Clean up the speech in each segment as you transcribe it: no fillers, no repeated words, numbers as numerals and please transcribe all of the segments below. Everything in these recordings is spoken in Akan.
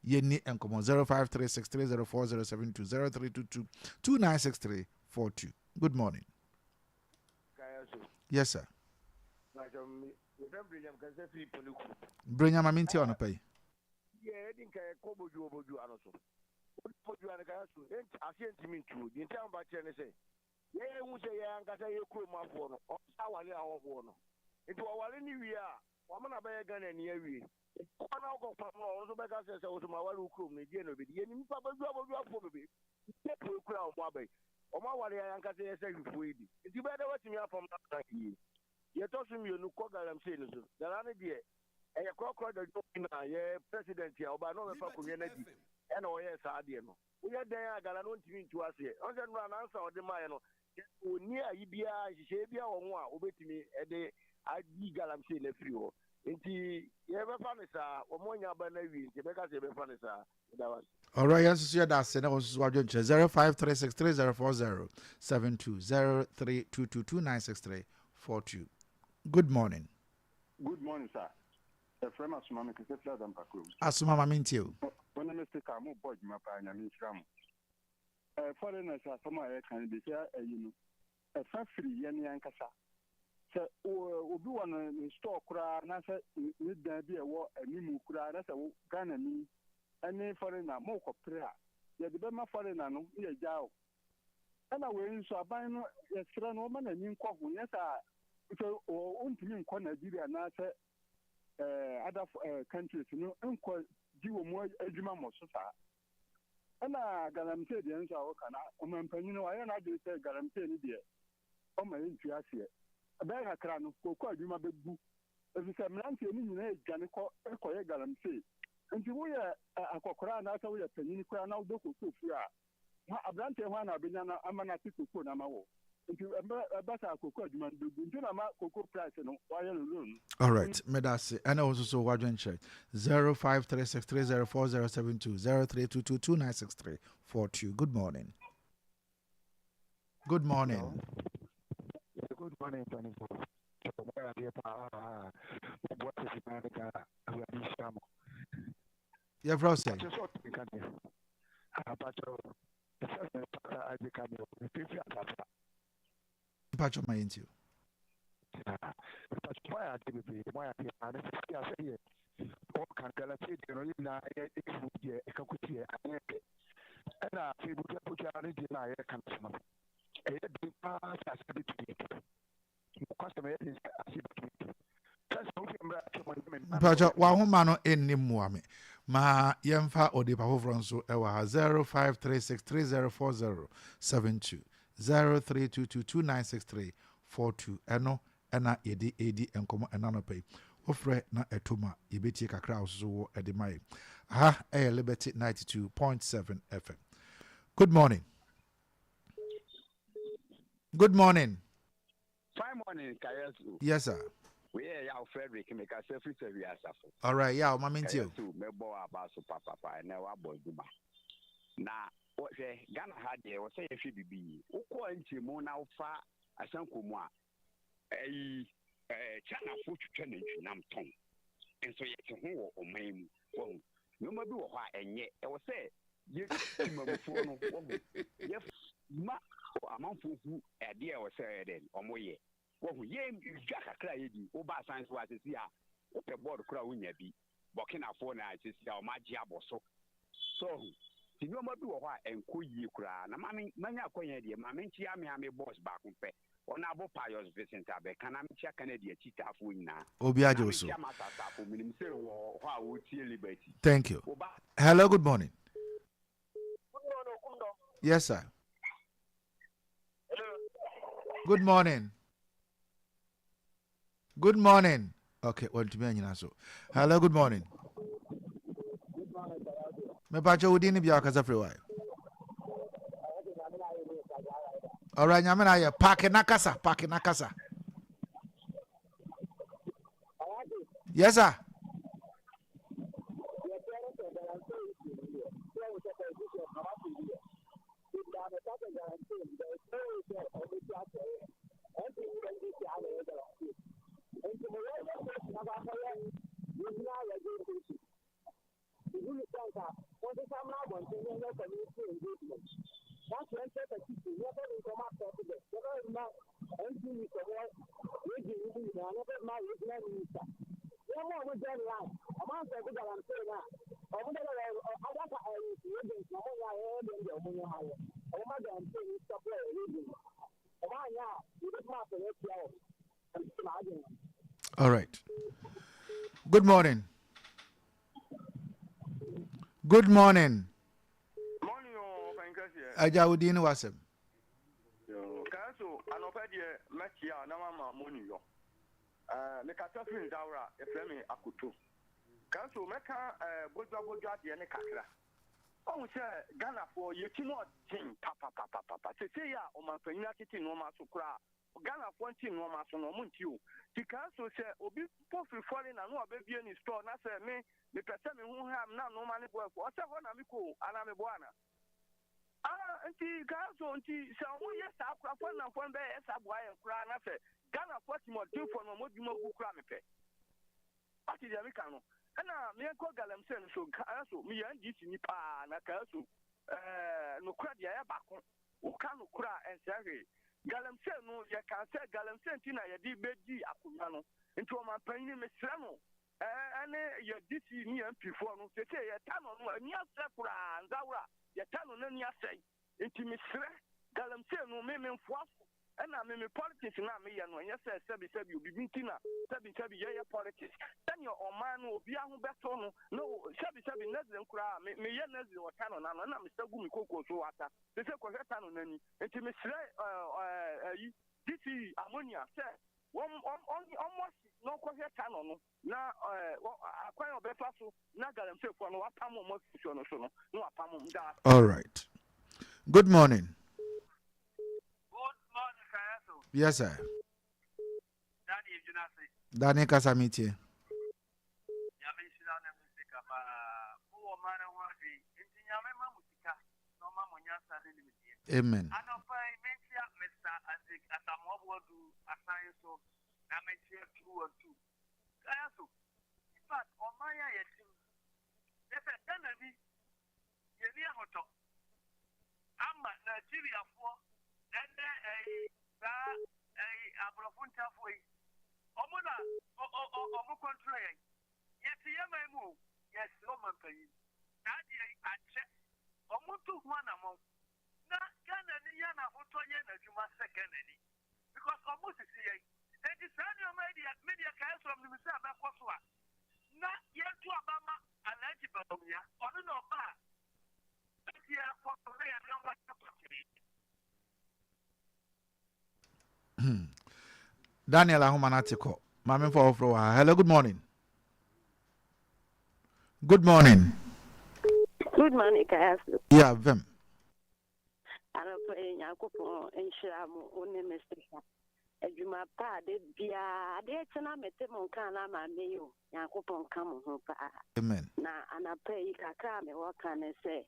Yɛnni nkɔmmɔ 0536 304072 0322 296342. Good morning. Yes, sir. Brenya ma mentie ɔnɔpa yi. Yɛ ɛdi nka ɛkɔ bodua bodua no so bodua no kaya so aseɛ ntumi ntuo deɛ nti a mba kyerɛ ne sɛ yɛyɛ hu sɛ yɛn ankasa yɛ kurom afoɔ no ɔsa awale ahɔhoɔ no nti wɔwale ne wie a wɔn na bɛyɛ Ghana ni awie kɔ na wokɔ fam no ɔno nso bɛka sɛ sɛ wosoma awale wo kurom no deɛ na obɛdi yɛnim nipa bodua boduafoɔ bebree yɛ pue kura wɔn aba yi wɔn awale yɛn ankasa yɛ sɛ hwifoɔ yi bi nti bɛyɛ dɛ watumi apam no atena yie. Deɛ ɛtɔ so mmienu kɔ galamsey no so gala no deɛ ɛyɛ korɔkorɔ dwadwo na yɛ president a ɔbaa na ɔbɛfa akonnwa no adi ɛna ɔyɛɛ saa adeɛ no. Woyɛ dɛn a gala no ɔntumi ntu aseɛ. Ɔn sɛ nnora nansa a ɔde maeɛ no ɔnni ayi biara nhyehyɛeɛ biara wɔ ho a ɔbɛtumi de ayi galamsey no afiri hɔ. Nti yɛbɛfa no saa, wɔn anya aba no awie nti yɛbɛka sɛ yɛbɛfa no saa. Meda wo ase. Alright, yɛn nso so yɛda ase na wɔn nso so wadwenkyerɛ 0536 3040 72 0322 2963 42. Good morning. Good morning, sir. Ɛfrɛ me Asoma, mekasa firi Adampa kurom. Asoma ma mentie o. Wo ne me sika, mo bɔ adwuma paa, Nyame nhyira mo. Foreigners asɛm a yɛka no bi sɛ ayi no, ɛfa firi yɛn ankasa. Sɛ obi wɔ no ne store koraa anaasɛ ne dan bi a ɛwɔ animu koraa na sɛ wo Ghanani ne foreigner mokɔpere a, yɛde bɛma foreigner no na yɛagyaa wo. Ɛna wei nso aban no yɛsrɛ no ɔma n'ani nkɔ ho, nyɛ saa a sɛ ɔntumi nkɔ Nigeria anaasɛ other countries no nkɔ gye wɔn adwuma mmɔ so saa. Ɛna galamsey deɛ nso a wɔka no, ɔmanpanyin no wayɛ n'adwene sɛ galamsey no deɛ ɔma yɛntu aseɛ. Ɛbɛyɛ kakra no, kooko adwuma bɛgu efisɛ mmeranteɛ no nyinaa redwane kɔ kɔyɛ galamsey. Nti woyɛ akɔkora anaasɛ woyɛ panyin koraa na wodɔ kooko fie a, aberanteɛ hwan na wobɛnya no ama no ate kooko no ama wo? Nti ɛba saa kooko adwuma no bɛgu. Nti na ma kooko price no wayɛ no low no. Alright, meda ase. Ɛna wo nso so wadwenkyerɛ 0536304072 0322296342. Good morning. Good morning. Hello. Good morning, Tony. Yɛfrɛ wo sɛ? Mpakyɛ ma yɛntie o. Ɛna afei botwa ne deɛ no a yɛka no so no, ɛyɛ den paa sɛ ase bɛtumi atu. Nokwasɛm, ɛyɛ den sɛ ase bɛtumi atu. Sɛ sɛ wohwɛ mmerɛ a atwam a, na me mma no Mpakyɛ wahoma no nni mmoa me ma yɛmfa odipa foforɔ nso ɛwɔ ha 0536304072 0322296342 ɛno ɛna yɛde ɛredi nkɔmmɔ ɛna anɔpa yi. Wofrɛ na ɛto ma yɛbɛtie kakra a wososo wɔ ɛde ma yɛ. Aha ɛyɛ Liberty 92.7 FM. Good morning. Good morning. Fine morning, Kayasu. Yes, sir. We are Yao Frederick, make us free service. All right, Yao, ma mentie o. Kayasu, mɛbɔ aba so papapa ɛnɛ wabɔ adwuma. Na wɔhwɛ Ghana ha deɛ wɔsɛ yɛhwɛ bibi yi. Wokɔ nkyɛmu na wofa asanko mu a, ɛyi ɛɛ Chinafo twitwa nantwinam tɔn. Nso yɛte ho wɔ ɔman mu. Wɔhu nneɛma bi wɔ hɔ a ɛnyɛ. Ɛwɔ sɛ yɛ timamufoɔ no wɔhu yɛ ma amanfoɔ hu adeɛ a ɛwɔ sɛ ɛyɛ dɛ ɔmo yɛ. Wɔhu yɛn dwa kakra a yɛdi woba asan so asesi a wopɛ bɔɔdo koraa wonya bi. Burkinafoɔ na asesi a ɔmo agye abɔ so. So ɔhu nti nneɛma bi wɔ hɔ a ɛnkɔ yie koraa na maame manya akɔnya deɛ maame nkyia me ame boss baako pɛ Honourable Pius Vincent Abeka na mekyia Kennedy akyitaafoɔ nyinaa. Obi Na agye wo so. mekyia Master menim sɛ wɔ hɔ a wɔtie Liberty. Thank you. Woba Hello, good morning. Yes, sir. Good morning. Good morning. Okay, well, to me, so. Hello, good morning. Mepakyɛ wo din ne bia wakasa firi wae. Alright, nyame na ayɛ paake na kasa, paake na kasa. Yes, sir. sɛ nka wɔnsesa mmra abɔnten na yɛnyɛ community engagement. Na nka yɛnkyerɛ petition na yɛbɛ nkɔma president, yɛbɛ ma MPs ɔmo region no mu nyinaa, na yɛbɛ ma regional minister. Wɔn a wɔn join line, wɔn ansɔre galamsey no a, wɔn dɛ dɛ adaka ɛyi regions na wɔn nyɛ a yɛyɛ dɛm deɛ wɔn nyɛ ma yɛ. Wɔn ma galamsey no stop wɔ region. Wɔn anyɛ a yɛbɛtumi asɔre atia wɔn. Ɛnti na adwene. All right. Good morning. Good morning. Morning o, Ɔpɛn kɛseɛ. Agya, wo din ne w'asɛm. Kaa so anɔpɛ deɛ mɛkyia na mama mo ni yɔ. Mekasa firi Nzawora, yɛfrɛ me Akoto. Kaa so mɛka bodwa bodwa deɛ ne kakra. Ɔhu sɛ Ghanafoɔ yɛti mu ɔden papapapapa. Sesei a ɔmanpanyin atete nneɛma so koraa, Ghanafoɔ nte nneɛma so no, ɔmo nte o. Ti kaa so sɛ obi mpo firi fɔre na no ɔbɛbie ne store na sɛ me mepɛ sɛ me ho ham na nneɛma ne boɔ ɛfo, ɔsɛ hɔ na mekɔ o, anaa meboa ana? Ah, nti kaa so nti sɛ ɔmo yɛ saa koraa, fɔnafoɔ no bɛyɛ saa boa yɛn koraa na sɛ Ghanafoɔ timɔdenfoɔ no ɔmo adwuma gu koraa mepɛ. Ate deɛ meka no? Ɛna meɛnkɔ galamsey no so. Kaa so meyɛ NDC ni paa na kaa so nokorɛ deɛ ɛyɛ baako. Woka nokorɛ a ɛnsɛ hwee. Galamsey no yɛka sɛ galamsey nti na yɛde bɛdi akonnwa no. Nti ɔmanpanyin mesrɛ no ɛne yɛ DC ne yɛ MP foɔ no sese yɛta no no ani asɛ koraa Nzawora yɛta no n'ani asɛe. Nti mesrɛ galamsey no me memfoa so ɛna me me politics na meyɛ no ɛnyɛ sɛ sɛbi sɛbi obi bi nti na sɛbi sɛbi yɛyɛ politics sɛnea ɔman no obi aho bɛtɔ no na sɛbi sɛbi nursery koraa me meyɛ nursery ɔta no n'ano ɛna mesɛ gu me koko so ata sese kɔhwɛ ta no n'ani. Nti mesrɛ ɛɛ ɛyi DC Ammonia sɛ wɔn wɔn ɔmmɔ si na ɔnkɔhwɛ ta no no na akwan a ɔbɛfa so na galamseyfoɔ no wapam wɔn afi nsuo no so no na wapam wɔn daa. All right. Good morning. Good morning, Kayaso. Yes, sir. Daddy Ejunase. Dani kasa mi tie. Nyame nhyira ne mo sika paa. Mowɔ ɔman no ho adwene. Nti Nyame ma mo sika na ɔma mo nyansa ne nimdeɛ. Amen. Anɔpa yi menkyia Mr. Isaac Asamoah Boadu asan so na menkyia 212. Kayaso. In fact, ɔman a yɛte mu. Yɛsɛ Ghana ni yɛni ahotɔ ama Nigeriafoɔ ɛnɛ ɛyi saa ɛyi aborɔfo ntafoɔ yi ɔmo na ɔmo control yɛn. Yɛte yɛn man mu o, yɛsrɛ ɔmanpanyin saa deɛ yi akyɛ ɔmo nto ho anammɔn na Ghana ni yɛ n'ahotɔ yɛ n'adwuma sɛ Ghana ni because ɔmo sisi yɛn. Eti saa nneɛma yi deɛ, me deɛ kae sɛ ɔmo sɛ ɛbɛkɔ so a na yɛnto aba ma Alhaji Bawumia, ɔno na ɔba a bɛti akɔ so na yɛn nneɛma yɛ pɔtee. Daniel ahoma no ate kɔ. Maame mfa wɔfrɛ wɔ ha. Hello, good morning. Good morning. Good morning, Kayasu. Yeah, vem. Anɔpa yi Nyankopɔn nhyira mo wo ne me sesa. Adwuma pa ade biara adeɛ kyena mete mo nka na ama me yi o. Nyankopɔn ka mo ho paa. Amen. Na anɔpa yi kakra a mewɔ ka ne sɛ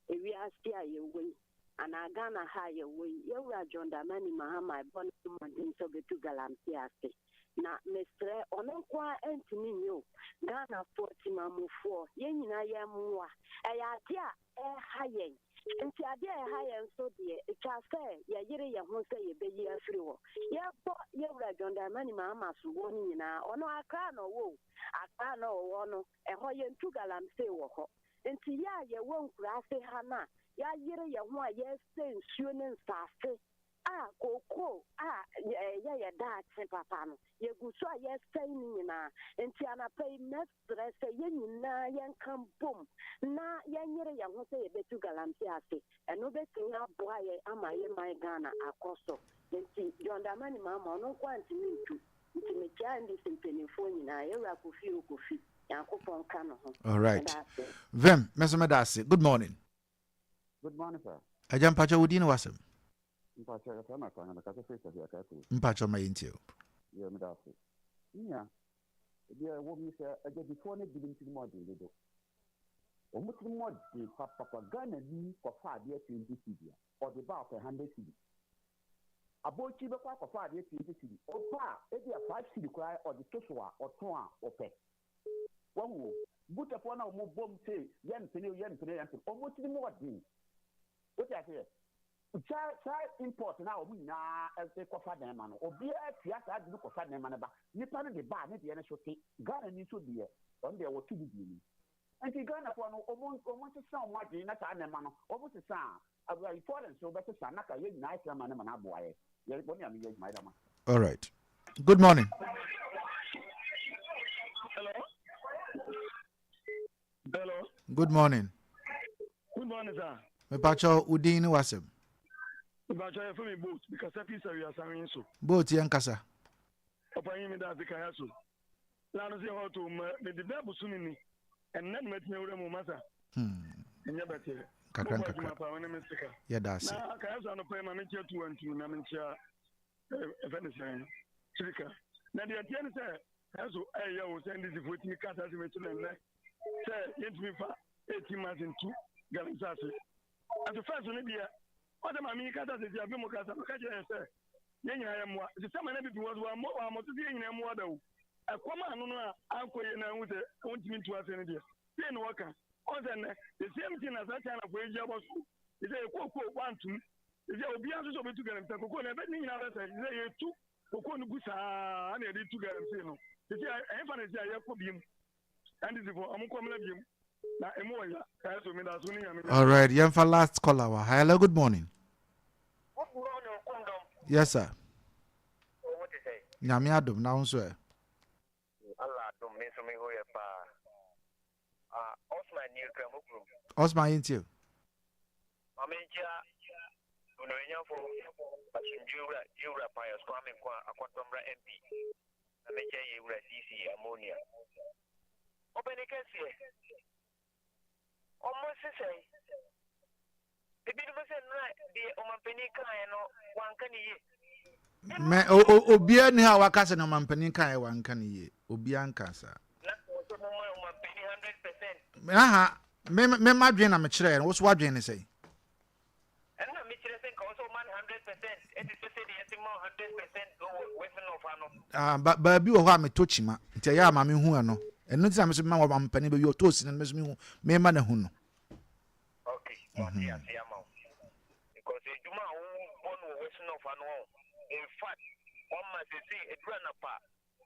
ewiase a yɛwɔ yi anaa Ghana ha a yɛwɔ yi, yɛwura John Dramani Mahama ɛbɔ ne mmɔden sɛ ɔbɛtu galamsey ase. Na mesrɛ ɔno nko ara ntumi nyɛ o. Ghanafoɔ, timamufoɔ, yɛn nyinaa yɛn mmoa. Ɛyɛ ade a ɛha yɛn. Nti ade a ɛha yɛn nso deɛ, ɛtwa sɛ yɛyere yɛn ho sɛ yɛbɛyi afiri hɔ. Yɛbɔ yɛwura John Dramani Mahama soboɔ no nyinaa, ɔno Accra na ɔwɔ o. Accra na ɔwɔ no, ɛhɔ yɛntu galamsey wɔ hɔ. Nti yɛ a yɛwɔ nkuraase ha no a, yɛayere yɛn ho a yɛsɛ nsuo ne nsase a kookoo a ɛyɛ yɛ daakye papa no, yɛgu so a yɛsɛe no nyinaa. Nti anapa yi mɛsrɛ sɛ yɛn nyinaa yɛnka bom na yɛnyere yɛn ho sɛ yɛbɛtu galamsey ase. Ɛno bɛtumi aboa yɛn ama yɛn man Ghana akɔ so. Nti John Dramani Mahama ɔno nko antumi ntu. Nti mekyia NDC mpanimfoɔ nyinaa, yɛwura Kofi o Kofi, Nyankopɔn ka no ho. All right. Meda ase. Vem, me nso meda ase. Good morning. Good morning, sir. Agya, mpakyɛ wo din ne w'asɛm. Mpakyɛ yɛfrɛ me Asanga, mekasa firi Sahwi Akaakuro. Mpakyɛ ma yɛntie o. Yɛ meda ase. Nua, deɛ ɛwɔ mu sɛ agyadifoɔ no binom tirim ɔden dodo. Wɔn tirim ɔden papapa. Ghana ni kɔfa adeɛ 20 cedi a, ɔde ba ɔpɛ 100 cedi. Abɔkyi bɛkɔ akɔfa adeɛ 20 cedi. Ɔba a, ebi a 5 cedi koraa ɔde to so a, ɔtɔn a ɔpɛ. Wahu o. Gutafoɔ no a wɔn bom se yɛmpene o yɛmpene yɛmpene wɔn tiri mu ɔden. Wote aseɛ? Saa saa import no a wɔn nyinaa kɔfa nneɛma no, obiara tua saa ade no kɔfa nneɛma no ba. Nipa no de ba a, ne deɛ no so te. Ghanani nso deɛ, ɔno deɛ wɔto bi die nim. Nti Ghanafoɔ no, wɔn wɔn nsesa wɔn adwene na saa nneɛma no, wɔn sesa a, ayi foreign nso bɛsesa na ka yɛn nyinaa ayɛ ma no ma no aboa yɛn. Yɛ wɔn a meyɛ adwuma yɛda mo ase. All right. Good morning. Hello. Hello. Good morning. Good morning, sir. Mepacho wo din ne w'asɛm. Mepacho yɛfrɛ me boat mekasa fi sɛ wiasanwe so. Boat yɛn kasa. Ɔpanyin meda ase kan aso. Na ano sɛ hɔ to ma mede bɛ bosome ni. Ɛnnɛ na matumi awura mu masa. Ɛnyɛ bɛteɛ. Kakra nkakra. Pa ne me sika. Yɛda ase. Na kan so anɔpa yi ma menkyia tu antu na menkyia ɛfɛ ne sɛn sirika. Na deɛ ɛteɛ ne sɛ ɛso ɛyɛ wo sɛ NDC foɔ tumi ka saa asɛm akyi na nnɛ sɛ yɛntumi fa 18 months ntu galamsey ase. Ɛso fɛs no deɛ ɔsɛ maame yi kasa sɛsi afi mu kasa no ka kyerɛ yɛn sɛ yɛn nyinaa yɛ mmoa ɛsɛ sɛ ma na bibi wɔ so wammɔ wammɔto sɛ yɛn nyinaa mmoa da o ɛkɔm ano no a ankɔ yie na ahu sɛ wɔntumi ntu ase no deɛ sei na wɔka ɔn sɛ nnɛ the same thing na saa China foɔ yi gye abɔ so sɛ yɛ kookoo wantum sɛ obiara nso sɛ ɔbɛtu galamsey kookoo na ɛbɛ ne nyinaa bɛsɛ sɛ yɛtu kookoo no gu saa na yɛde tu galamsey no sɛ ɛhefa na sɛ yɛkɔ biem NDC foɔ ɔmo nkɔ mmra biem na emu wɔ ya ɛyɛ so meda so ne nyame. All right, yɛmfa last caller wɔ ha. Hello, good morning. Good morning, Kundom. Yes, sir. Wo te sɛ? Nyame adom na wo nso ɛ? Allah adom me nso me ho yɛ paa. Ah, Osman nie Kramu kurom. Osman yɛntie. Ma menkyia Onuonyamfo Asomdwoe Wura Yewura Pius Kwame Nkwah Akɔntɔmmra MP na menkyia Yewura CC Ammonia. Ɔpɛni kɛseɛ, ɔmo sesɛe. Ebinom sɛ nnora deɛ ɔmampanin kaeɛ no wanka ne yie. Mɛ obiara ni ha a waka sɛ na ɔmampanin kaeɛ wanka ne yie. Obiara nka saa. Na sɛ mo ma ɔmampanin 100%. Aha, me me madwene na mekyerɛɛ no, wo so w'adwene ne sɛn? Ɛno na mekyerɛ sɛ nka ɔsɛ ɔma no 100% ɛte sɛ sɛdeɛ yɛse ma 100% wɔ Western North ha no. Ah, ba baabi wɔ hɔ a metɔ kyima, nti ɛyɛ a ma mehu ɛno. Ɛno nti na me so mema ɔmampanin baabi ɔtɔ sini no, me so mehu, mema no ahu no. Ok, wate ase ama wo. Because adwuma a wobɔ no wɔ Western North ha no, in fact, wama sesei ɛduru anapa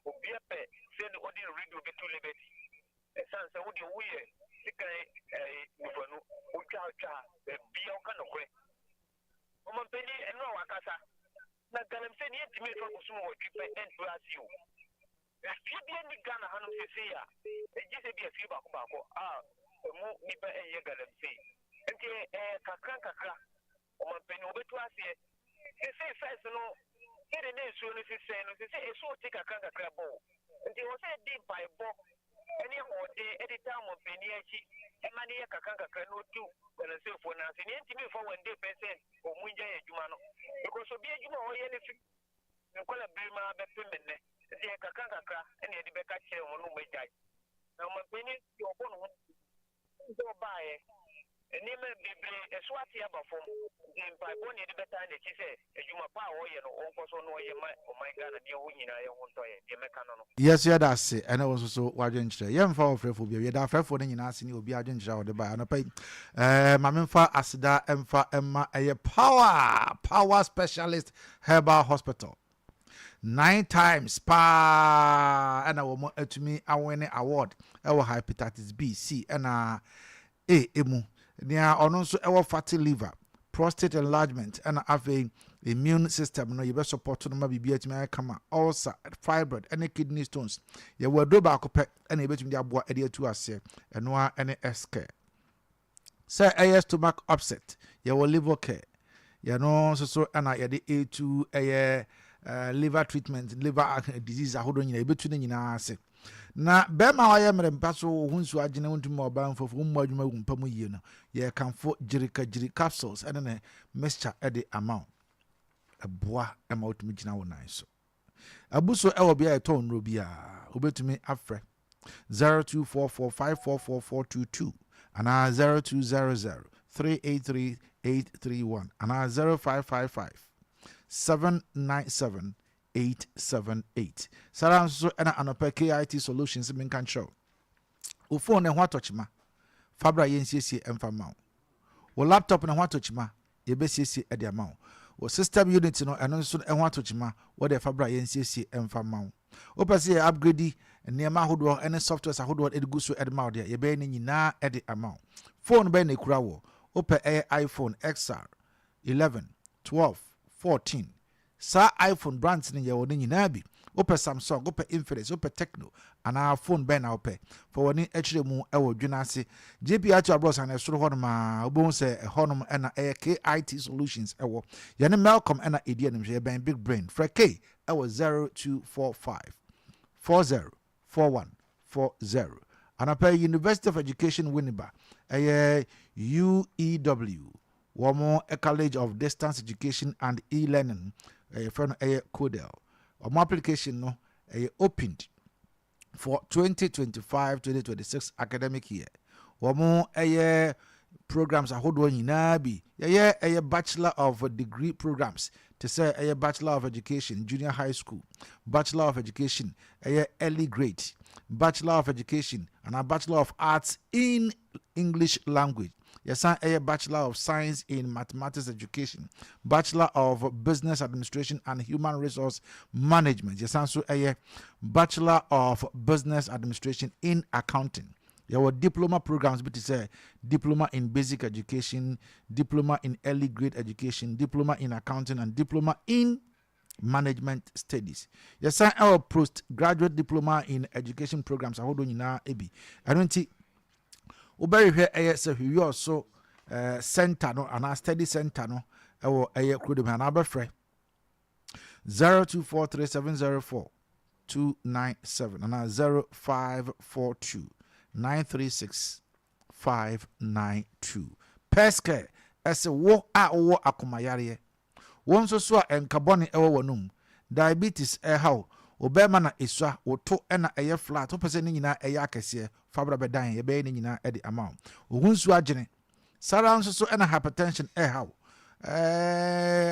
Obia pɛ sɛ ne ɔde ne radio bɛto liberty ɛsiane sɛ wodeɛ woyɛ sekan ɛɛ nufanu wotwa ha twa ha baabia woka nokorɛ. Ɔmanpanin ɛno a wakasa na galamsey no yɛntumi mfa bosom nwɔtwe pɛ nto ase o. Efie bia nni Ghana hanom sesei a gye sɛ bia fie baako baako a ɛmu nipa nyɛ galamsey nti ɛyɛ kakra nkakra. Ɔmanpanin, wɔbɛtu aseɛ. Seesei fɛs no, sɛdeɛ na nsuo no si sɛn no, seesei ɛso rete kakrankakra bɔ o. Nti ɛwɔ sɛ yɛde mpaebɔ ne ahoɔden de taa ɔmanpanin akyi ma no yɛ kakrankakra na ɔtu galamseyfoɔ no ase. Nea ɛntumi mfa one day pɛ sɛ wɔn ngyae adwuma no because obi adwuma a ɔyɛ no fi ne nkwadaa-bere mu ara bɛpem nnɛ. Nti ɛyɛ kakrankakra na yɛde bɛka kyerɛ wɔn na wɔagyae. Na ɔmanpanin deɛ ɔbɔ ne ho Sɛ ɔbaeɛ, nneɛma bebree ɛso ate aba fam, nti mpaebɔ na yɛde bɛtaa n'akyi sɛ adwuma pa a ɔreyɛ no ɔnkɔ so na ɔnyɛ ma ɔman Ghana ne yɛn nyinaa yɛn ho ntɔ yɛn. Deɛ mɛka no no. Yɛso yɛda ase ɛne wo nso so w'adwenkyerɛ. Yɛmfa ɔfrɛfoɔ bio. Yɛda afrɛfoɔ no nyinaa ase ne obiara adwenkyerɛ a ɔde baeɛ anɔpa yi. Ɛɛ ma memfa aseda mfa mma ɛyɛ Power Power Specialist Herbal Hospital. Nine times paa ɛna wɔn atumi awene award ɛwɔ hepatitis B, C ɛna A emu. Nea ɔno nso ɛwɔ fatty liver, prostate enlargement ɛna afei immune system no yɛbɛ support no ma biribi atumi ayɛ kama, ulcer, fibroid ɛne kidney stones. Yɛwɔ aduro baako pɛ ɛna yɛbɛtumi de aboa ɛde atu aseɛ, ɛno ara ɛne S-Care. Sɛ ɛyɛ stomach upset, yɛwɔ liver care. Yɛno nso so ɛna yɛde etu ɛyɛ liver treatment, liver disease ahodoɔ nyinaa yɛbɛtu ne nyinaa ase. Na bɛrima a wayɛ mmerɛ mpa so wo ho nsuo agyene wontumi ma ɔbaa mfofo wo mmɔ adwuma gu mpa mu yie no, yɛkamfo gyirikagyiri capsules ɛne ne mixture ɛde ama wo. Ɛboa ɛma wotumi gyina wo nan so. Abu so wɔ bea a yɛtɔn nnuro biara. Wobɛtumi afrɛ 0244544422 anaa 0200383831 anaa 0555 797 878. Saa ara nso ɛna anɔpa KIT Solutions menka nkyerɛ wo. Wo phone no ɛho atɔ kyima, fa bra yɛnsiesie mfa mma wo. Wo laptop no ho atɔ kyima, yɛbɛsiesie de ama wo. Wo system unit no ɛno nso ɛho atɔ kyima, wo deɛ fa bra yɛnsiesie mfa mma wo. Wopɛ sɛ yɛ upgrade nneɛma ahodoɔ ne softwares ahodoɔ de gu so de ma wo deɛ, yɛbɛyɛ ne nyinaa de ama wo. Phone bɛn na ekura woɔ? Wopɛ ɛyɛ iPhone XR, 11, 12, 14. Saa iPhone brands no yɛwɔ ne nyinaa bi. Wopɛ Samsung, wopɛ Infinix, wopɛ Tecno anaa phone bɛn na wopɛ? Fa w'ani kyerɛ mu wɔ dwene ase. GPIT Abrɔsan no soro hɔnom a, wobɛhu sɛ ɛhɔnom na ɛyɛ KIT Solutions wɔ. Yɛne Melcom na ɛdi animhwɛ. Yɛbɛn Big Brain. Frɛ K wɔ 0245 40 4140. Anɔpa yi, University of Education Winneba, ɛyɛ UEW, wɔn College of Distance Education and E-Learning, yɛfrɛ no ɛyɛ CODEL. Wɔn application no ɛyɛ opened for 2025-2026 academic year. Wɔn ɛyɛ programs ahodoɔ nyinaa bi. Yɛyɛ ɛyɛ bachelor of degree programs te sɛ ɛyɛ Bachelor of Education Junior High School, Bachelor of Education ɛyɛ Early Grade, Bachelor of Education anaa Bachelor of Arts in English Language. Yɛsan ɛyɛ Bachelor of Science in Mathematics Education, Bachelor of Business Administration and Human Resource Management. Yɛsan so ɛyɛ Bachelor of Business Administration in Accounting. Yɛwɔ diploma programs bi te sɛ Diploma in Basic Education, Diploma in Early Grade Education, Diploma in Accounting and Diploma in Management Studies. Yɛsan ɛwɔ postgraduate diploma in education programs ahodoɔ nyinaa bi. Ɛno nti wobɛhwehwɛ ɛyɛ sɛ hwehwɛ so center no anaa study center no ɛwɔ ɛyɛ kurodom anaa bɛfrɛ 0243 704 297 anaa 0542 936 592. Pescare ɛsɛ wo a wowɔ akomayareɛ, wɔn nso so a nkabɔne ɛwɔ wɔn diabetes ɛhaw obɛrima na esua woto ɛna ɛyɛ flat, wopɛ sɛ ne nyinaa ɛyɛ akɛseɛ, fabra bɛdan yɛbɛyɛ ne nyinaa ɛde ama wo. Ohun nsuo agyene sara nso so ɛna hypertension ɛhaw,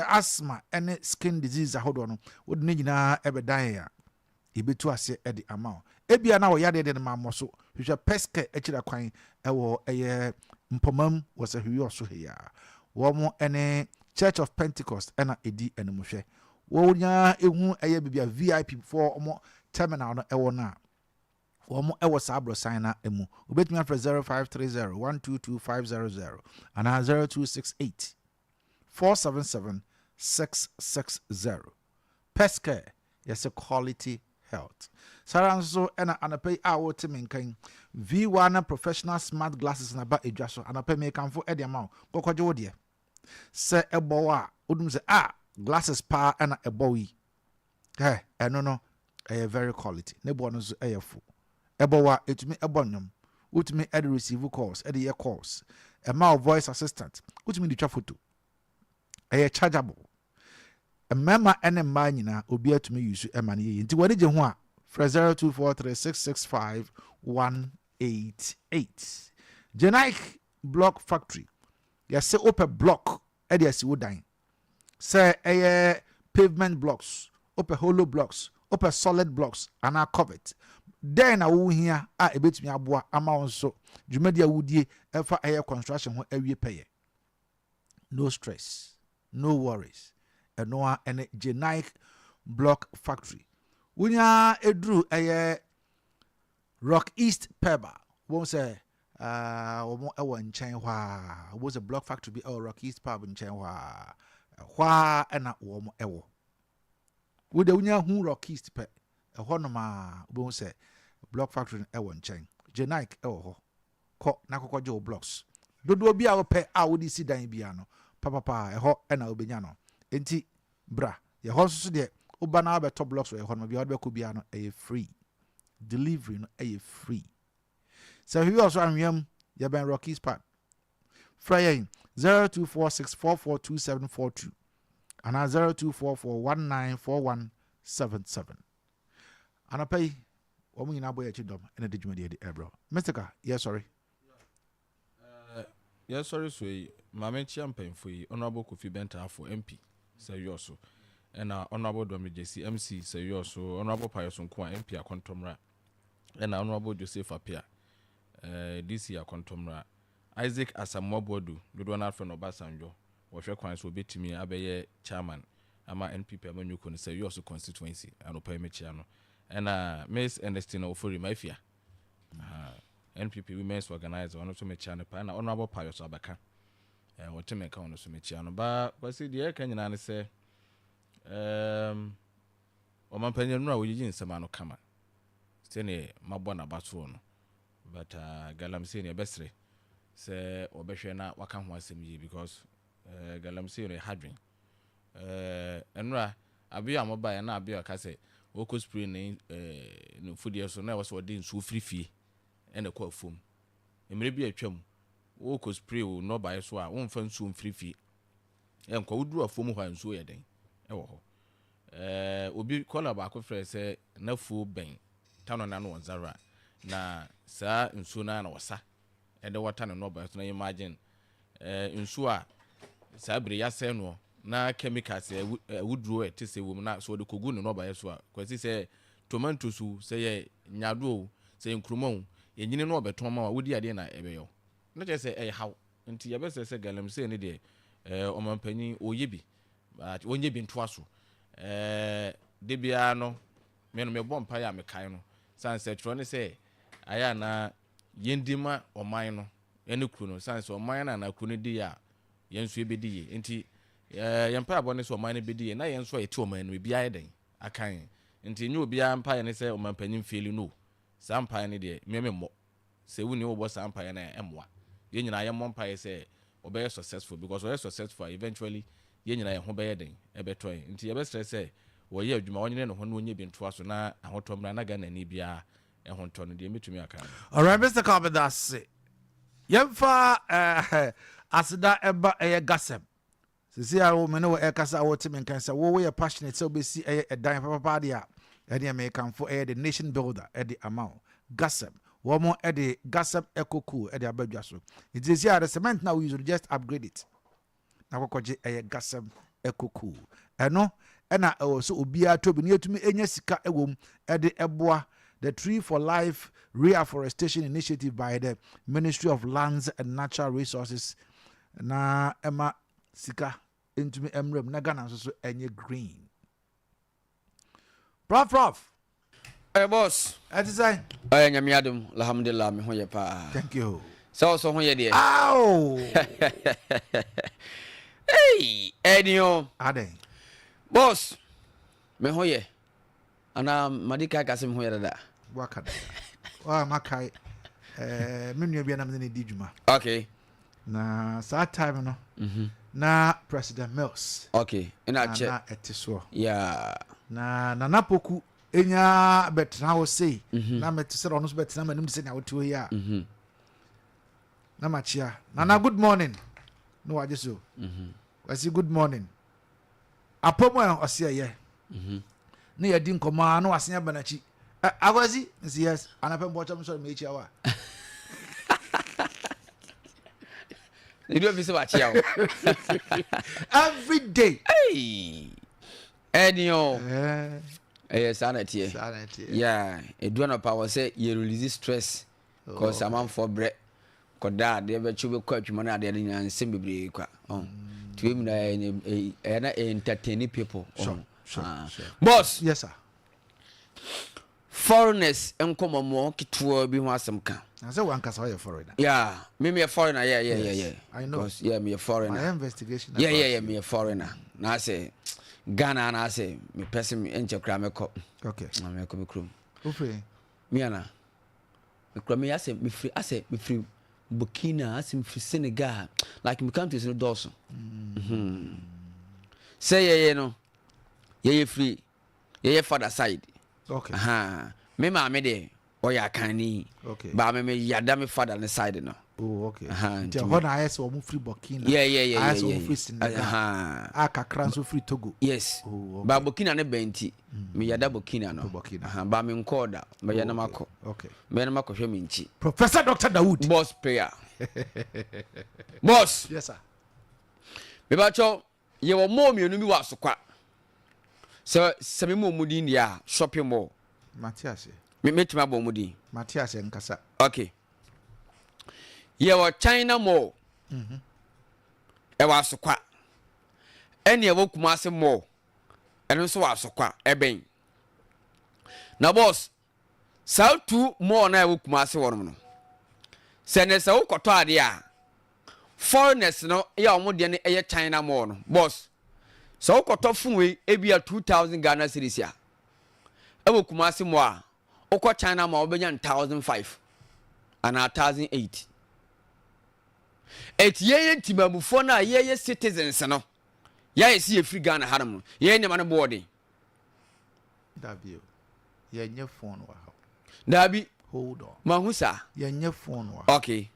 asthma ɛne skin disease ahodoɔ no, wode ne nyinaa ɛbɛdan yɛ a yɛbɛtu aseɛ ɛde ama wo. Ebia na wɔyɛ adeɛ de no ma mmɔ so. Hwehwɛ Pescare akyira kwan ɛwɔ ɛyɛ Mpɔmam wɔ sɛ hwehwɛ ɔso ha yi a wɔn ɛne Church of Pentecost ɛna ɛdi animhwɛ. Wɔn nyinaa ehu ɛyɛ baabi a VIP foɔ wɔn terminal no ɛwɔ no a wɔn ɛwɔ saa aborɔsan na mu. Obetumi afrɛ 0530 122 500 anaa 0268 477 660. Pescare, yɛsɛ quality health. Saa nso ɛna anapa yi a wɔte me nkan, V1 Professional smart glasses na ba edwa so anapa mi kanfo ɛde ama wo. Kɔkɔgye wo deɛ sɛ ɛbɔ wo a wodum sɛ a glasses paa ɛna ɛbɔ wo yi ɛ. Ɛno no ɛyɛ very quality. Ne boɔ no nso ɛyɛ fo. Ɛbɔ wo a ɛtumi ɛbɔ nnwom, wotumi ɛde receive calls, ɛde yɛ calls, ɛma wo voice assistant, wotumi de twa photo. Ɛyɛ chargeable. Mmarima ne mmaa nyinaa obi atumi use ɛma no yie. Nti wɔde gye ho a, frɛ 0243 665 188. Genike Block Factory, yɛsɛ wopɛ block ɛde asi wo dan, sɛ ɛyɛ pavement blocks, wopɛ hollow blocks, wopɛ solid blocks anaa covet dɛn na wohia a ɛbɛtumi aboa ama wo nso dwumadi a wodie ɛfa ɛyɛ construction ho awie pɛyɛ. No stress, no worries. Ɛno a ɛne Genike Block Factory. Wonya ɛduru ɛyɛ Rock East Pub a wɔn sɛ wɔn ɛwɔ nkyɛn hɔ a wɔn sɛ block factory bi ɛwɔ Rock East Pub nkyɛn hɔ a, ɛhɔ a ɛna wɔn ɛwɔ. Wode wonya hu Rock East pɛ, ɛhɔ nom a wobɛhu sɛ block factory no ɛwɔ nkyɛn. Genike ɛwɔ hɔ. Kɔ na kɔkɔ gye wo blocks dodoɔ bi a wopɛ a wode si dan bia no papapa, ɛhɔ ɛna wobɛnya no. Enti bra yɛhɔ nso so deɛ woba na wabɛtɔ blocks wɔ ɛhɔ no bia wode bɛkɔ bia no ɛyɛ free delivery no, ɛyɛ free. Sɛ hwehwɛ ɔso anwea mu, yɛbɛn Rockies Park. Frɛ yɛn 0246442742 anaa 0244194177. Anɔpa yi wɔn nyinaa bɔ yɛ akyi dɔm ɛna de dwumadie de ɛbrɛ. Mystica, yɛ sɔre. Yɛsɔre so yi, maame nkyia mpanyinfo yi: Honourable Kofi Bɛntaafo, MP sɛ yɔ so, ɛna Honourable Dɔmi Jesi, MC sɛ yɔ so, Honourable Payoso Nkoa, MP Akɔntɔmra, ɛna Honourable Joseph Apia. DC Akɔntɔmmra, Isaac Asamoah Boadu, dodoɔ no ara frɛ no Obasanjo, wɔhwɛ kwan sɛ ɔbɛtumi abɛyɛ Chairman ama NPP amanyɔkuo no sɛ Wiawso Constituency, anɔpa yi mekyea no. Ɛna Miss Ernestina Ofori Maafia, ahaa, NPP Women's Organiser, ɔno nso mekyea no paa. Ɛna Honourable Pius Abaka, eh, wɔte me nka ɔno nso mekyea no. Ba Kwasi, deɛ yɛreka nyinaa ne sɛ, ɛɛm, Ɔmampanyin no a oyiyi nsɛm ano kama sɛdeɛ mabɔ n'abatoɔ no but galamsey no yɛbɛsrɛ sɛ wɔbɛhwɛ na waka ho asɛm yie because galamsey no ɛha dwen. Ɛnora Abio a mobaeɛ na Abio aka sɛ ɔkɔ spray ne ne mfudeɛ so na ɛwɔ sɛ ɔde nsuo firi fie ɛna ɛkɔ afuom. Mmerɛ bi a atwam wokɔ spray wo nnɔbaeɛ so a womfa nsuo mfiri fie ɛnkɔ, woduru afuom hɔ a nsuo yɛ den ɛwɔ hɔ. Eh, obi kɔla baako frɛɛ sɛ n'afuo bɛn Tanɔ no ano wɔ Nzarra, na saa nsuo no ara na ɔsa de wɔta ne nnɔbaeɛ so. Na imagine eh, nsuo a saa bere yɛasɛe noɔ na chemicals awuduro a ɛte sɛ wɔ mu na sɛ ɔde kɔgu ne nnɔbaeɛ so a, Kwasi, sɛ tomatoes o, sɛ yɛ nyaadoa o, sɛ yɛ nkruma o, ɛnyini na ɔbɛtɔn ma wo a, wodi adeɛ na ɛbɛyɛ wo. Na kyerɛ sɛ ɛyɛ haw. Nti yɛbɛsrɛ sɛ galamsey no deɛ, eh, ɔmanpanyin ɔyɛ bi. But wɔnyɛ bi ntoa so. Ɛɛ da biara no, me no mebɔ mpaeɛ a mekae no. Sane sɛ twerɛ ne sɛ ayɛ a na yɛndi ma ɔman no ne kuro no. Sane sɛ ɔman no anaa kuro no di yie a, yɛn nso yɛbɛdi yie. Nti ɛɛ yɛn mpaebɔ ne sɛ ɔman no bɛdi yie na yɛn nso a yɛte ɔman no mu ebi ayɛ dɛn aka yɛn. Nti nyɛ obiara mpaeɛ ne sɛ ɔmanpanyin feeli no. Saa mpaeɛ no deɛ me memmɔ. Sɛ wonni wobɔ saa mpaeɛ no a ɛmmoa. Yɛn nyinaa yɛmmɔ mpaeɛ sɛ ɔbɛyɛ successful because ɔyɛ successful a eventually yɛn nyinaa yɛn ho bɛyɛ den ɛbɛtɔ yɛn. Nti yɛbɛsrɛ sɛ wɔyɛ adwuma ɔnyere ne ho na ɔnyɛ bi ntoa so na ahotɔ mmra na Ghanani biara ho ntɔ no. Deɛ mɛtumi aka no. Alright Mister Carl medase. Yɛmfa eh, aseda ɛba ɛyɛ Gasɛm. Sesei a wo me ne wo ɛrekasa a wote me nka sɛ wo woyɛ passionate sɛ wobɛsi ɛyɛ ɛdan papapa deɛ a, ɛneɛ mekamfo ɛyɛ the nation builder ɛde ama wo. Gasem, wɔn ɛde Gasem Eco Cool ɛde aba dwa so. Nti sesei a the cement na wo use no just upgrade it na kɔkɔgye ɛyɛ Gasem Eco Cool. Ɛno ɛna ɛwɔ sɛ obiara tɔ bi na yɛtumi ɛnya sika ɛwɔ mu ɛde ɛboa the Tree for Life Reafforestation Initiative by the Ministry of Lands and Natural Resources na ɛma sika ntumi mmra mu na Ghana nso so ɛnyɛ green. Prof prof. Ɛ boss. Ɛte sɛn? Ɔyɛ nyame adom alhamdulillah me ho yɛ paa. Thank you. Sɛ ɔsɔ ho yɛ deɛ. Aw. Hey, ɛni o. Adɛn. Boss, me ho yɛ. Anaa madi kan aka sɛ me ho yɛ dada? Waka dada. Wa makae eh, me nua bi a na me ne no di dwuma. Okay. Na saa time no, mm -hmm. na President Mills. Okay. Ɛna akyɛ. Na ɛte soɔ. Yeah. Na Nana Poku enya bɛtena hɔ sei. Mm -hmm. Na mete sɛ ɔno nso bɛtena m'anim te sɛ nea wote hɔ yi a. Mm -hmm. Na makyia. Nana good morning. Na wagye so. Mm -hmm. Kwasi good morning. Apɔ mu a ɔse ɛyɛ. Ne yɛdi nkɔmmɔ a na wasen aba n'akyi. Ɛ Akwasi? Mese yes. Anapɛ mpɔkyɛ mesɔre mekyia wo a. Ebi ofi sɛ wakyia wo. Every day. Hey! Ɛni o. Ɛyɛ saa na ɛteɛ. Saa na ɛteɛ. Yeah, edu anɔpa wɔ sɛ yɛ release stress. Cause amanfoɔ brɛ kɔda adeɛ bɛkye wobɛkɔ adwuma no adeɛ no nyinaa nsɛm bebree kwa ɔn nti wei mu na ɛyɛ na entertain people ɔn boss yes sir foreigners nkɔmɔmɔ ketewa bi ho asɛm ka na sɛ wankasa ɔyɛ foreigner yeah me meyɛ foreigner yeah yeah yeah yeah I know because yeah meyɛ foreigner my investigation yeah yeah yeah meyɛ foreigner na sɛ Ghana na sɛ mepɛ sɛ nkyɛ koraa mɛkɔ okay mɛkɔ me kurom wofiri me ana Mekura me asɛ mefiri asɛ mefiri Burkina asɛ mefiri Senegal like me countries no dɔɔso. Mm. Hmm. Sɛ yɛyɛ no yɛyɛ firi yɛyɛ father side. Okay. Aha. Me maame deɛ ɔyɛ akanni. Okay. Ba me me yada me father ne side no. Oh, okay. Aha. Nti ɛhɔ na ayɛ sɛ wɔn firi Burkina. Yeah, yeah, yeah, ayɛ sɛ yeah, wɔn firi Senegal. Aha. A kakra nso firi Togo. Yes. Oh, okay. Ba Burkina ne bɛn ti. Meyɛ da Burkina no. Burkina. Aha, ba me nkɔɔ da. Mɛyɛ na Oh, makɔ. Okay. Mɛyɛ na makɔhwɛ me nkyi. Professor Dr. Dawood. Boss prayer. Boss. Yes sir. Mebakyɛw, yɛwɔ mall mmienu bi wɔ Asokwa. Sɛ sɛ me mmɔ mu din deɛ a, shopping mall. Mate ase. Me metumi abɔ mu din. Mate ase nkasa. Okay. Yɛwɔ China Mall, ɛwɔ Asokwa. Ɛne ɛwɔ Kumasi Mall, ɛno nso wɔ Asokwa, ɛbɛn. Na boss, saa tu mall no a ɛwɔ Kumasi hɔ nom no, sɛ ne sɛ wokɔtɔ adeɛ a, foreigners no yɛ a wɔn deɛ no yɛ China mall no, boss, sɛ wokɔtɔ phone wei ebi a 2000 Ghana cedis a, ɛwɔ Kumasi mall a, wokɔ China mall a wobɛnya no 1005 anaa 1008. Eti yɛyɛ ntimamufoɔ no a yɛyɛ citizens no, yɛayɛ sɛ yɛfiri Ghana hanom no, yɛn nneɛma no boɔ den. Dabi o, yɛnyɛ phone wɔ ha o. Dabi. Hold on. Mahu saa. Yɛnyɛ phone wɔ ha. Okay.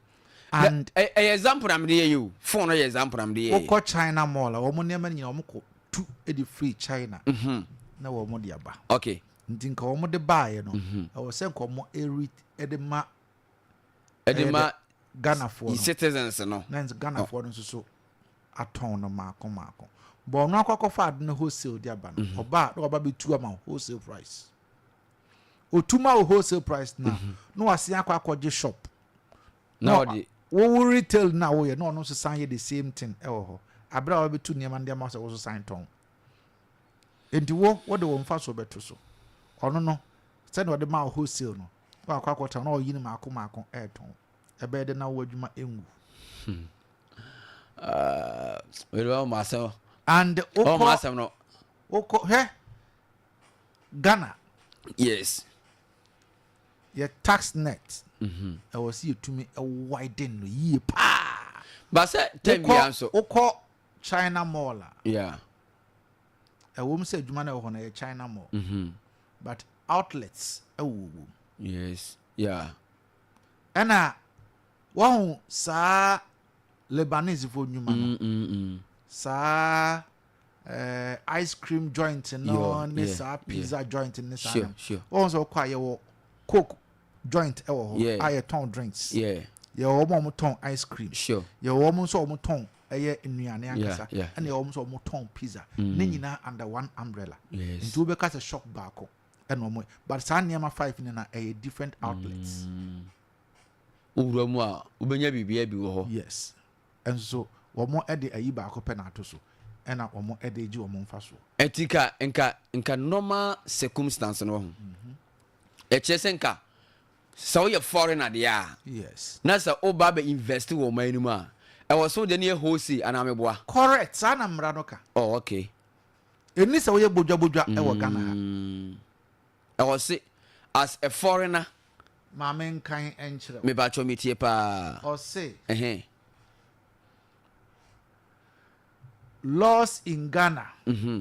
And ɛyɛ example na mede yɛ yi o. Phone no yɛ example na mede yɛ. Wokɔ China mall a, wɔn nneɛma no nyinaa wɔn kɔ tu de firi China. Mhm. Na wɔn de aba. Okay. Nti nka wɔn de baeɛ no, mhm. ɛwɔ sɛ nka wɔn eri de ma. Ɛde ma Ghanafoɔ no. Citizens no. Na Ghanafoɔ no nso so. atɔn no maako maako. But ɔno akɔ akɔfa ade no wholesale de aba no, mhm. ɔba a na waba bɛtu ama wo wholesale price. Otu ma wo wholesale price na mhm. na wasen akɔ akɔgye shop. Na ɔde wo retail na woyɛ na ɔno nso san yɛ the same thing ɛwɔ hɔ. Abere a wabɛtu nneɛma no de ama sɛ wo so san tɔn. Nti wo wode wo mfa so bɛto so. Ɔno no sɛdeɛ ɔde ma wo wholesale no na wakɔ akɔtɔn na ɔyi no maako maako ɛɛtɔn. Ɛbɛyɛ dɛ na wo adwuma ngu. Hmm. Uh, and wokɔ wokɔ hwɛ Ghana. Yes. Yɛ tax net. Mm-hmm. Ɛwɔ sɛ yɛtumi widen no yie paa. Ba sɛ tɛm bia nso. Wokɔ China mall a. Yeah. Ɛwɔ mu sɛ adwuma no ɛwɔ hɔ no ɛyɛ China mall. Mm-hmm. But outlets ɛwɔ wɔ mu. Yes. Yeah. Ɛna wahu saa Lebanese fo nnwuma no, saa eh, ice cream joint no ne saa pizza joint ne saa no. Wahu sɛ wokɔ a yɛwɔ coke joint ɛwɔ hɔ a yɛtɔn drinks. Yɛwɔ wɔn a wɔtɔn ice cream. Yɛwɔ wɔn nso a wɔtɔn ɛyɛ nnuane ankasa. Ɛna yɛwɔ wɔn nso a wɔtɔn pizza. Ne nyinaa under one umbrella. Nti wobɛka sɛ shop baako ɛna wɔn but saa nneɛma five no na ɛyɛ different outlets. Mm. Wowura mu a wobɛnya biribiara bi wɔ hɔ. Yes. Nso wɔn de ayi baako pɛ na ato so ɛna wɔn de gye wɔn mfasoɔ. Ɛti nka nka nka normal circumstance no wɔ ho. Mhm. Ɛkyerɛ sɛ nka sɛ woyɛ foreigner deɛ a. Yes. Na sɛ woba abɛ invest wɔ ɔman no mu a, ɛwɔ sɛ wode no yɛ wholesale anaa meboa? Correct, saa na mmara no ka. Oh okay. Ɛnni sɛ woyɛ bodwabodwa wɔ Ghana ha. Ɛwɔ se as a foreigner. Ma me nkan nkyerɛ wo. Mepakyɛw metie paa. Ɔse. Ɛhɛn. Laws in Ghana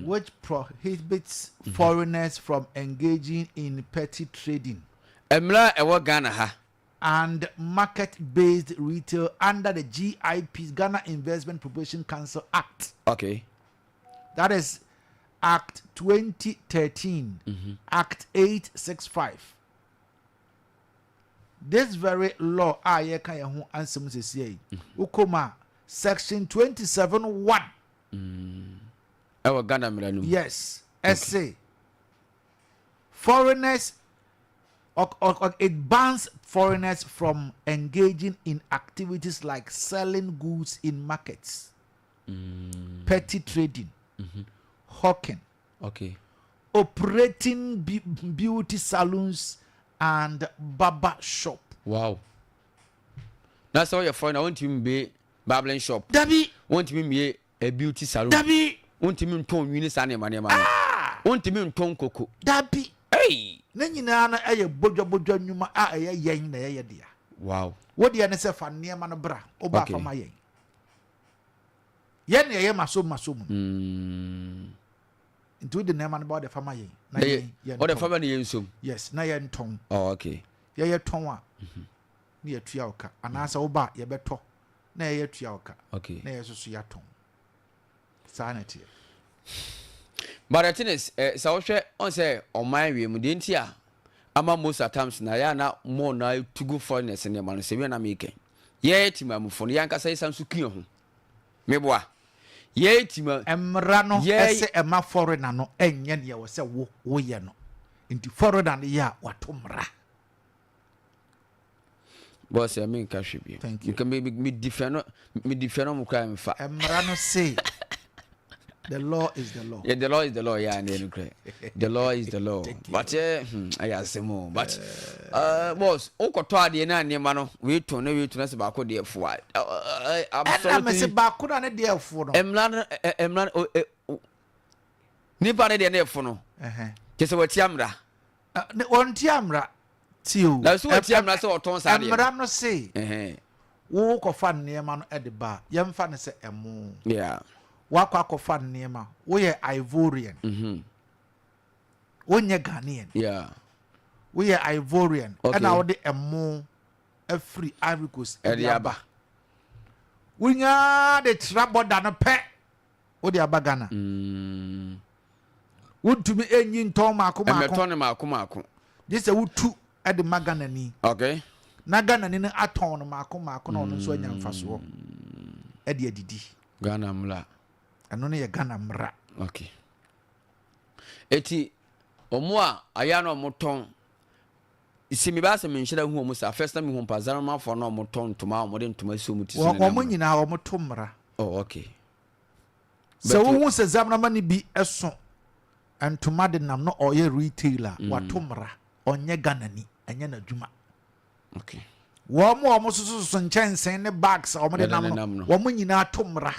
which prohibits foreigners from engaging in petty trading. Mmara a ɛwɔ Ghana ha. And market-based retail under the GIP, Ghana Investment Promotion Council Act. Okay. That is Act 2013, mm -hmm. Act 865. This very law a yɛka yɛn ho ansɛm sɛsia yi, mm-hmm. wokɔ mu a section 27 1. Mm. Ɛwɔ Ghana mmara no mu. Yes, ɛse foreigners it bans foreigners from engaging in activities like selling goods in markets. mm. petty trading, mm -hmm. hawking, okay. operating beauty saloons and barber shop. Wow. Na sɛ woyɛ foreigner wontumi mbie barbering shop. Dabi. Wontumi mbie a beauty saloon. Dabi. Wontumi ntɔn nwi ne saa nneɛma nneɛma no. Ah! Wontumi ntɔn koko. Dabi. Hey! Ne nyinaa no ɛyɛ bodwabodwa nnwuma a ɛyɛ yɛn na ɛyɛ dea. Wow. Wo deɛ ne sɛ fa nneɛma no bra, woba okay. fa ma yɛn. Yɛn na yɛyɛ masom masom no. Mm. Nti wode nneɛma no ba wode fa ma yɛn. Na yɛn yɛn Wode fa ma ne yɛn nsom. Yes, na yɛn tɔn. Oh, okay. Yɛyɛ tɔn a, mm-hmm. na yɛtua wo ka. Anaasɛ woba a yɛbɛtɔ na yɛyɛ tua wo ka. Okay. Na yɛ soso yɛatɔn. Saa na ɛteɛ. But the thing is, eh, sɛ wohwɛ ɔn sɛ ɔman wie mu deɛ nti a ama most at times na yɛ a na more na tugu foreigners nneɛma no sɛ wia na mekɛn. Yɛyɛ temamufo no, yɛn ankasa yɛsan nso ku yɛn ho. Meboa. Yɛyɛ tema. Mmara no Yɛ. se ɛma foreigner no nyɛ nea ɛwɔ sɛ wo woyɛ no. Nti foreigner no yɛ a, wato mmara. Boss ɛ menka hwɛ bio. Thank you. Nka me me di fɛ no me di fɛ no mo kura mfa. Mmara no se the law is the law. Yeah, the law is the law. Yeah, ne no kura. The law is the law. But eh, ɛyɛ asɛm o. But uh, boss, wokɔtɔ adeɛ na nneɛma no wei tɔn na wei tɔn na sɛ baako deɛ fo a. Ɛna mɛ sɛ baako na ne deɛ fo no. Mmara no mmara no nipa ne deɛ ne fo no. Kyɛ sɛ wɔatia mmara. Wɔntia mmara. Tie o. Na so watia mmara sɛ ɔtɔn saa adeɛ no? Mmara no se wokɔfa nneɛma no de ba a, yɛmfa no sɛ ɛmo. Yeah. Woakɔ akɔfa nneɛma, woyɛ Ivorian. Mm-hmm. Wonyɛ Ghanaian. Yeah. Woyɛ Ivorian. Okay. Ɛna wode ɛmo afiri Ivory Coast ɛde aba. Wonya de tra bɔda no pɛ, wode aba Ghana. Mm. Wontumi nyi ntɔn mmaako mmaako. Mmɛtɔ no mmaako mmaako. Gye sɛ wotu de ma Ghanani. Okay. Na Ghanani no atɔn no mmaako mmaako na ɔno nso anya mfasoɔ de adidi. Ghana mmara. Ɛno no yɛ Ghana mmara. Okay. Eti wɔn a ayɛ na wɔn tɔn si mi ba sɛ mi nhyɛn hu wɔn saa first na mi hu mpa zanamafoɔ na wɔn tɔn ntoma a wɔn de ntoma si wɔn ti so. Wɔn nyinaa wɔn to mmara. Oh okay. Sɛ wohu sɛ Zamrama no bi so ntoma de nam na ɔyɛ retail a, wato mmara. Ɔnyɛ Ghanani, ɛnyɛ n'adwuma. Okay. Wɔn a wɔsososo nkyɛnsee ne bags a wɔde nam no, wɔn nyinaa to mmara.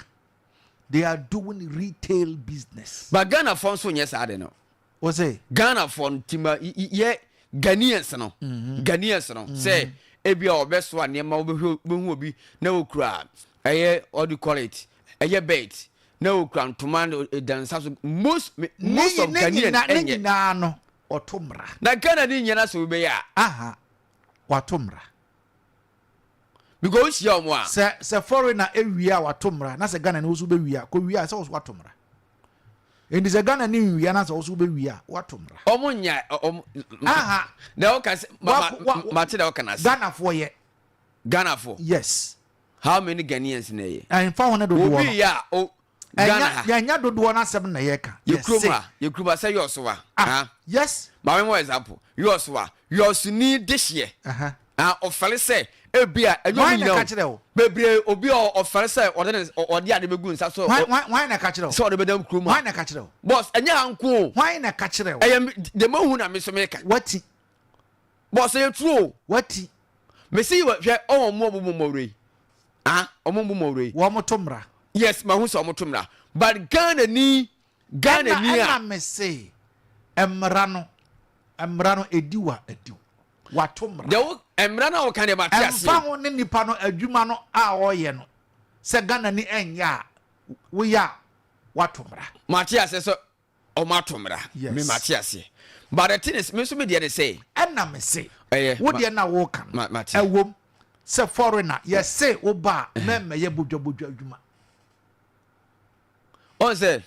They are doing retail business. But Ghanafoɔ nso nyɛ saa de no. Wo se? Ghanafoɔ no ti ma yɛ Ghanaians no mhm. Ghanaians no mhm. sɛ ebi a ɔbɛsoa nneɛma wobɛhu wobɛhu obi na okura ɛyɛ what do you call it ɛyɛ belt na okura ntoma dansa so most most of Ghanaians ɛnyɛ. Ne nyinaa no ɔto mmara. Na Ghana ne nyinaa sɛ wobɛyɛ a. Aha wato mmara. Because wohyia wɔn a. Sɛ sɛ foreigner ewia a wato mmara na sɛ Ghana ni woso bɛwia kɔ wia sɛ woso wato mmara. Enti sɛ Ghana ni nwia na sɛ woso wobɛwia a wato mmara. Ɔmo nya ɔmo. Aha. Na ɔka sɛ ma ma ma te na ɔka na ase. Ghanafoɔ yɛ. Ghanafoɔ. Yes. How many Ghanaians na ɛyɛ? Ɛnfa ho ne dodoɔ no. Obi yɛ a o Ghana ha. Yɛnya dodoɔ no asɛm na yɛka. Yɛ kurom ha yɛ kurom ha sɛ yɔɔso wa. Ah yes. Maame mo example yɔɔso wa yɔɔso ni dehyeɛ. Ah ɔfɛre sɛ ebia ɛnyɛ ɔmo nyinaa o bebree obi a ɔfɛre sɛ ɔde ne ɔde ade bɛgu nsa so Hwan na ɛka kyerɛ wo? sɛ ɔde bɛdam kurom ha. Hwan na ɛka kyerɛ wo? Boss ɛnyɛ ha nko o. Hwan na ɛka kyerɛ wo? Ɛyɛ deɛ mahu na me nso meka. Wati. Boss ɛyɛ true o. Wati. Mesi hwɛ ɔwɔ ɔmo ɔmo bɔ mmɔwura yi ah ɔmo bɔ mmɔwura yi. Wɔn to mmara. Yes mahu sɛ ɔmo to mmara but Ghana ni Ghana ni a. Ɛna mese mmara no mmara no edi wa edi Wato mmara. Deɛ wo mmara no a woka deɛ mate aseɛ. Ɛmfa ho ne nipa no adwuma no a ɔreyɛ no, sɛ Ghanani ɛnyɛ a, woyɛ a wato mmara. Mate aseɛ sɛ ɔmo ato mmara. Yes. Me mate aseɛ. But the thing is, me nso me deɛ ne sɛ. Ɛna me se, Ɛyɛ. wo deɛ no a woka no, Mate. ɛwom sɛ foreigner, yɛse wo ba a, mɛmmɛyɛ bodwabodwa adwuma. ɔn sɛ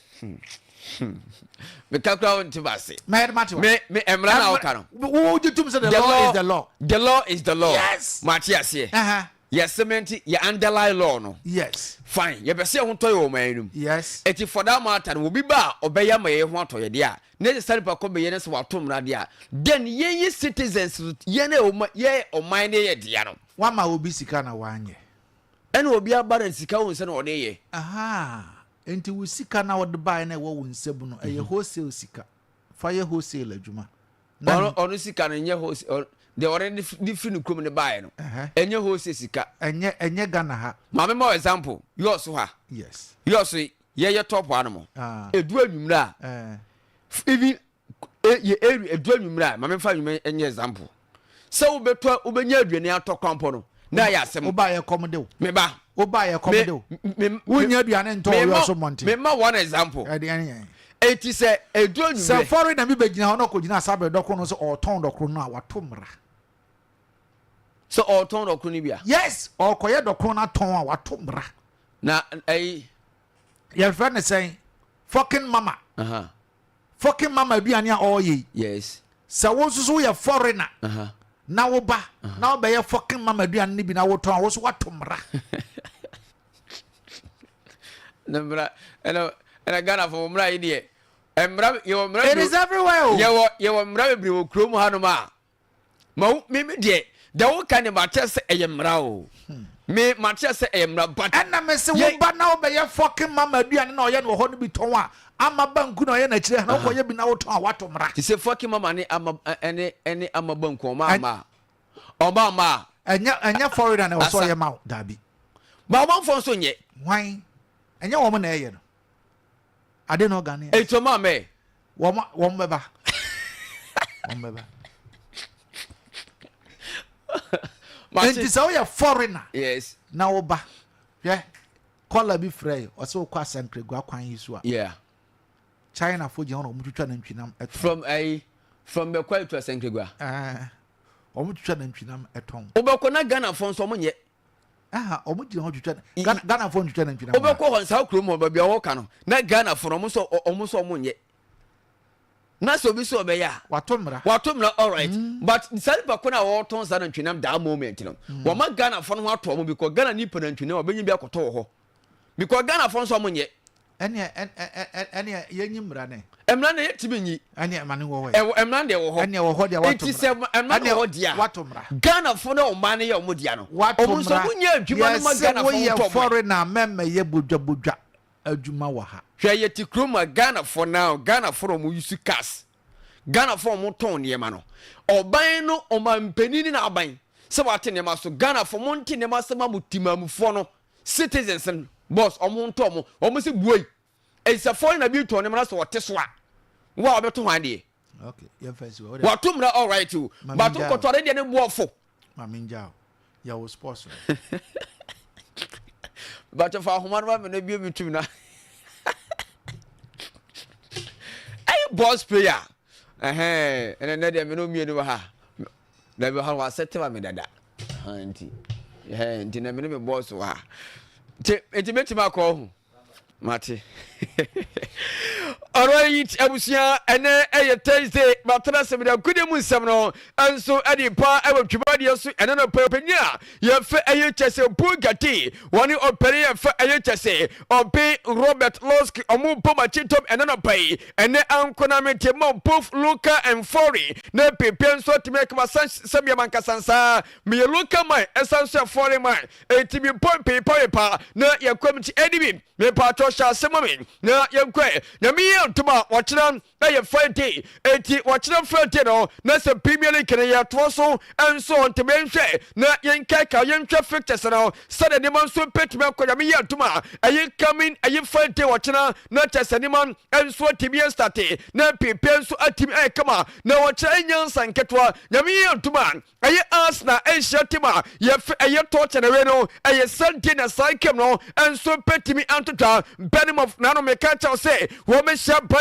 meka kura wo nte ase. Me me mmara na ɔka no. Wo gye tum sɛ the law is the law. The law is the law. Yes. Mate aseɛ. Yɛ cement yɛ underline law no. Yes. Fine yɛpɛ sɛ yɛn ho tɔ yɛ wɔ ɔman no mu. Yes. Eti for that matter no obi ba a ɔbɛyɛ ama yɛn ho atɔ yɛ deɛ a na ɛsɛ sɛ nipa kɔ bɛyɛ ne sɛ wato mmara deɛ a then yɛn yɛ citizens yɛn a yɛ ɔman no yɛ dea no. Wama obi sika na wanyɛ. Ɛna obi aba na sika wo nsa na ɔde yɛ. Ahaa, enti wo sika no a wode baeɛ no a ɛwɔ wo nsam no, ɛyɛ wholesale sika. Fa yɛ wholesale adwuma. Na Ɔno, ɔno sika no nyɛ wholesale, deɛ ɔde de firi ne kurom de baeɛ no, ɛnyɛ wholesale sika. Ɛnyɛ, ɛnyɛ Ghana ha. Maame ma wo example, Yɔɔso ha. Yes. Yɔɔso, yɛyɛ top hanom. Ɛdu anwummerɛ a, even yɛ eri edu anwummerɛ a maame fa anwummerɛ nyɛ example sɛ wobɛtɔ wobɛnya aduane atɔ kwampɔ no na ayɛ asɛm. Woba yɛ kɔm de wo. Meba. Woba yɛ kɔm de wo. Wonya aduane ntɔ wɔ so mmɔnten. Mema one example. Ɛde ɛne yɛn. Eti sɛ edu anwummerɛ. Sɛ fɔre na bi bɛgyina hɔ na ɔkɔgyina asabere dɔko no sɛ ɔretɔn dɔkono no a wato mmara. Sɛ ɔretɔn dɔkono no bi a. Yes, ɔrekɔyɛ dɔkono no atɔn a wato mmara. Na ɛyi. Yɛfrɛ no sɛn? Fucking mama. Uh -huh. Fucking mama aduane a ɔreyɛ yi. Yes. Sɛ wo nso so woyɛ foreigner. Uh -huh. Na wo ba uh -huh. na wobɛyɛ fucking mama aduane no bi na wotɔn a wo so woato mmara. Na mmara ɛna ɛna Ghana fo mmara yi deɛ mmara yɛwɔ mmara. It is everywhere o. Yɛwɔ yɛwɔ mmara bebree wɔ kurom hanom a ma wo me me deɛ. Deɛ woka ne makyerɛ sɛ ɛyɛ mmara o. Me makyerɛ sɛ ɛyɛ mmara but. Ɛna me se wo ba na wobɛyɛ fucking mama aduane na ɔyɛ no wɔ hɔ no bi tɔn a, ama banku na ɔyɛ no akyire ha na wokɔyɛ bi na wotɔn a woato mmara. Te sɛ fucking mama ne ama ɛne ɛne ama banku ɔma ama a ɔma ama a. Ɛnyɛ ɛnyɛ foreigner na ɛwɔ sɛ ɔyɛ ma wo daabi. Ba ɔmanfoɔ nso nyɛ. Hwan? Ɛnyɛ wɔn na ɛyɛ no. Ade na ɔgane. Eti ɔma mɛ. Wɔn wɔn bɛba. Wɔn bɛba. Nti sɛ woyɛ foreigner. Yes. Na woba. Hwɛ kɔla bi frɛ yi ɔsɛ wokɔ asankragua kwan yi so a. Yeah. China fo gyina hɔ na wɔn twitwa nantwinam ɛtɔn. From ɛyi from Bɛkwae to Asankragua. Ɛɛ wɔn twitwa nantwinam ɛtɔn. Wobɛkɔ na Ghana fo nso wɔn nyɛ. Aha, wɔn gyina hɔ twitwa Ghana Ghana fo ntwitwa nantwi na. Wobɛkɔ hɔ nsaa kurom hɔ baabi a wɔka no na Ghana fo no wɔn nso wɔn nso wɔn nyɛ. Na sɛ obi sɛ ɔbɛyɛ a. Wato mmara. Wato mmara all right. Mm. But saa nipa ko no a wɔtɔn saa nantwi nam that moment no. Mm. Wɔma Ghana fo no ho atɔ wɔn because Ghana nipa nantwi nam ɔbɛnyi bi akɔtɔ wɔ hɔ. Because Ghana fo nso wɔn nyɛ. Ɛneɛ ɛneɛ yɛnyi mmara nɛ. Mmara no yɛntumi nyi. Ɛneɛ ma no wɔ hɔ. Ɛwɔ mmara no deɛ wɔ hɔ. Ɛneɛ wɔ hɔ deɛ wato mmara. Nti sɛ mmara no wɔ hɔ deɛ a. Wato mmara. Ghana fo no ɔman no yɛ wɔn dea no. Wato mmara. Wɔn nso wɔn nyɛ adwuma no ma Ghana fo ntɔ wɔn. Yɛsɛ woyɛ foreigner mɛmɛ yɛ bodwa bodwa adwuma wɔ ha. Hwɛ yɛte kurom a Ghana fo now Ghana fo na wɔn use cars Ghana fo wɔn tɔn nneɛma no ɔban no ɔmanpanin ne n'aban sɛ wate nneɛma so Ghana fo mo nte nneɛma sɛ ma mo timamufoɔ no Citizens no boss ɔmo ho ntɔ ɔmo ɔmo se buei ɛsɛ foreigner bi tɔn nneɛma na sɛ ɔte so a wo a ɔbɛto hwan deɛ Okay, yɛmfa nsi hɔ. Wato mmara all right o but wokɔtɔ ade deɛ ne boɔ fo. Maame ngya o yɛ wo sports no. Bàtɛ fa ahoma no ma mi na ebie mi tum na. Ɛyɛ boss player ɛhɛn ɛnɛ nɛ deɛ mi no mmienu wɔ ha. Dabi ɔha no wasɛte ma me dada nti nti na me ne me bɔs wɔ ha nti nti mɛtumi akɔ ho mate alright abusua ɛnɛ ɛyɛ Thursday matena sɛ mede akodie mu nsɛm no nso ɛde pa ɛwɔ dwumadeɛ so ɛne no pɛpanyin a yɛfɛ ɛyɛ kyɛ sɛ Bugatti wɔne ɔpɛne yɛfɛ ɛyɛ kyɛ sɛ ɔbe Robert Lowski ɔmo bɔ makyi tɔm ɛne no pɛ yi ɛnɛ ankonam nti ma both local and foreign na pepɛ nso atumi akama san sɛbea mankasa nsaa meyɛ local man ɛsan nso yɛ foreign man enti mebɔ mpeepa mepa na yɛkɔ m ti ɛdi bi mepaatɔ hyɛ ase ma me na yɛnkɔ na meyɛ ntoma wɔkyerɛ ɛyɛ Friday enti wɔkyerɛ Friday no na sɛ Premier League no yɛtoa so nso nti yɛnhwɛ na yɛnkaeka yɛnhwɛ fixtures no sɛdeɛ nneɛma nso bɛtumi akɔ. Nyame yɛ adom a ɛyɛ coming ɛyɛ Friday wɔkyena na kyɛ sɛ nneɛma nso atumi astate na pepɛ nso atumi ayɛ kama na wɔkyerɛ ɛnyɛ nsa nketewa. Nyame yɛ adom a Ɛyɛ Arsenal nhyia team a yɛfrɛ ɛyɛ Tottenham wei no ɛyɛ Sunday na saa game no nso bɛtumi antotwa. Bournemouth nanom meka kyɛw sɛ wɔbɛhyia Brighton.